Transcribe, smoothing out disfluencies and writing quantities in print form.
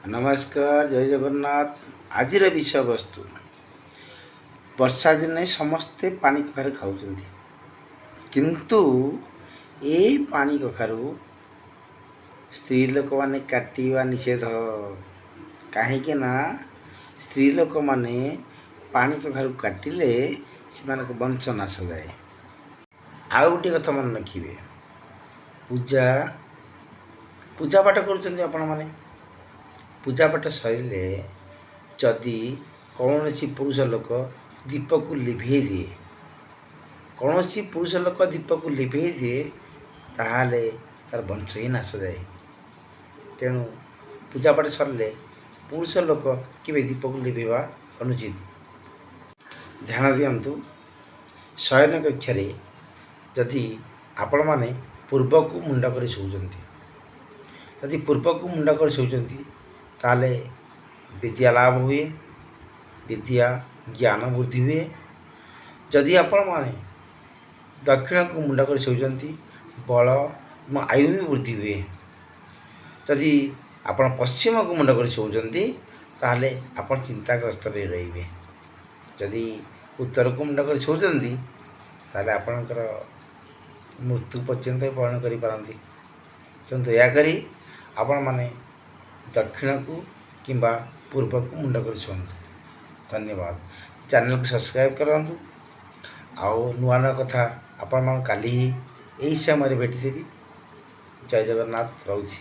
ନମସ୍କାର, ଜୟ ଜଗନ୍ନାଥ। ଆଜିର ବିଷୟବସ୍ତୁ, ବର୍ଷା ଦିନେ ସମସ୍ତେ ପାଣି କଖାରୁ ଖାଉଛନ୍ତି, କିନ୍ତୁ ଏଇ ପାଣି କଖାରୁ ସ୍ତ୍ରୀ ଲୋକମାନେ କାଟିବା ନିଷେଧ। କାହିଁକି ନା ସ୍ତ୍ରୀ ଲୋକମାନେ ପାଣି କଖାରୁ କାଟିଲେ ସେମାନଙ୍କ ବଂଶ ନାଶ ଯାଏ। ଆଉ ଗୋଟିଏ କଥା ମନେ ରଖିବେ, ପୂଜା ପାଠ କରୁଛନ୍ତି ଆପଣମାନେ, ପୂଜା ପାଠ ସରିଲେ ଯଦି କୌଣସି ପୁରୁଷ ଲୋକ ଦୀପକୁ ଲିଭେଇ ଦିଏ, କୌଣସି ପୁରୁଷ ଲୋକ ଦୀପକୁ ଲିଭେଇ ଦିଏ, ତାହେଲେ ତାର ବଂଶ ହିଁ ନାଶ ଯାଏ। ତେଣୁ ପୂଜା ପାଠ ସରିଲେ ପୁରୁଷ ଲୋକ କେବେ ଦୀପକୁ ଲିଭେଇବା ଅନୁଚିତ। ଧ୍ୟାନ ଦିଅନ୍ତୁ, ଶୟନ କକ୍ଷରେ ଯଦି ଆପଣମାନେ ପୂର୍ବକୁ ମୁଣ୍ଡ କରି ଶୋଉଛନ୍ତି, ଯଦି ପୂର୍ବକୁ ମୁଣ୍ଡ କରି ଶୋଉଛନ୍ତି, ତାହେଲେ ବିଦ୍ୟା ଲାଭ ହୁଏ, ବିଦ୍ୟା ଜ୍ଞାନ ବୃଦ୍ଧି ହୁଏ। ଯଦି ଆପଣମାନେ ଦକ୍ଷିଣକୁ ମୁଣ୍ଡ କରି ଶୋଉଛନ୍ତି, ବଳ ଏବଂ ଆୟୁ ବି ବୃଦ୍ଧି ହୁଏ। ଯଦି ଆପଣ ପଶ୍ଚିମକୁ ମୁଣ୍ଡ କରି ଶୋଉଛନ୍ତି, ତାହେଲେ ଆପଣ ଚିନ୍ତାଗ୍ରସ୍ତରେ ରହିବେ। ଯଦି ଉତ୍ତରକୁ ମୁଣ୍ଡ କରି ଶୋଉଛନ୍ତି, ତାହେଲେ ଆପଣଙ୍କର ମୃତ୍ୟୁ ପର୍ଯ୍ୟନ୍ତ ବରଣ କରିପାରନ୍ତି। ତେଣୁ ଦୟାକରି ଆପଣମାନେ ଦକ୍ଷିଣକୁ କିମ୍ବା ପୂର୍ବକୁ ମୁଣ୍ଡ କରି ଶୁଅନ୍ତୁ। ଧନ୍ୟବାଦ। ଚ୍ୟାନେଲକୁ ସବସ୍କ୍ରାଇବ୍ କରନ୍ତୁ ଆଉ ନୂଆ ନୂଆ କଥା ଆପଣମାନଙ୍କୁ କାଲି ଏଇ ସମୟରେ ଭେଟିଦେବି। ଜୟ ଜଗନ୍ନାଥ, ରହୁଛି।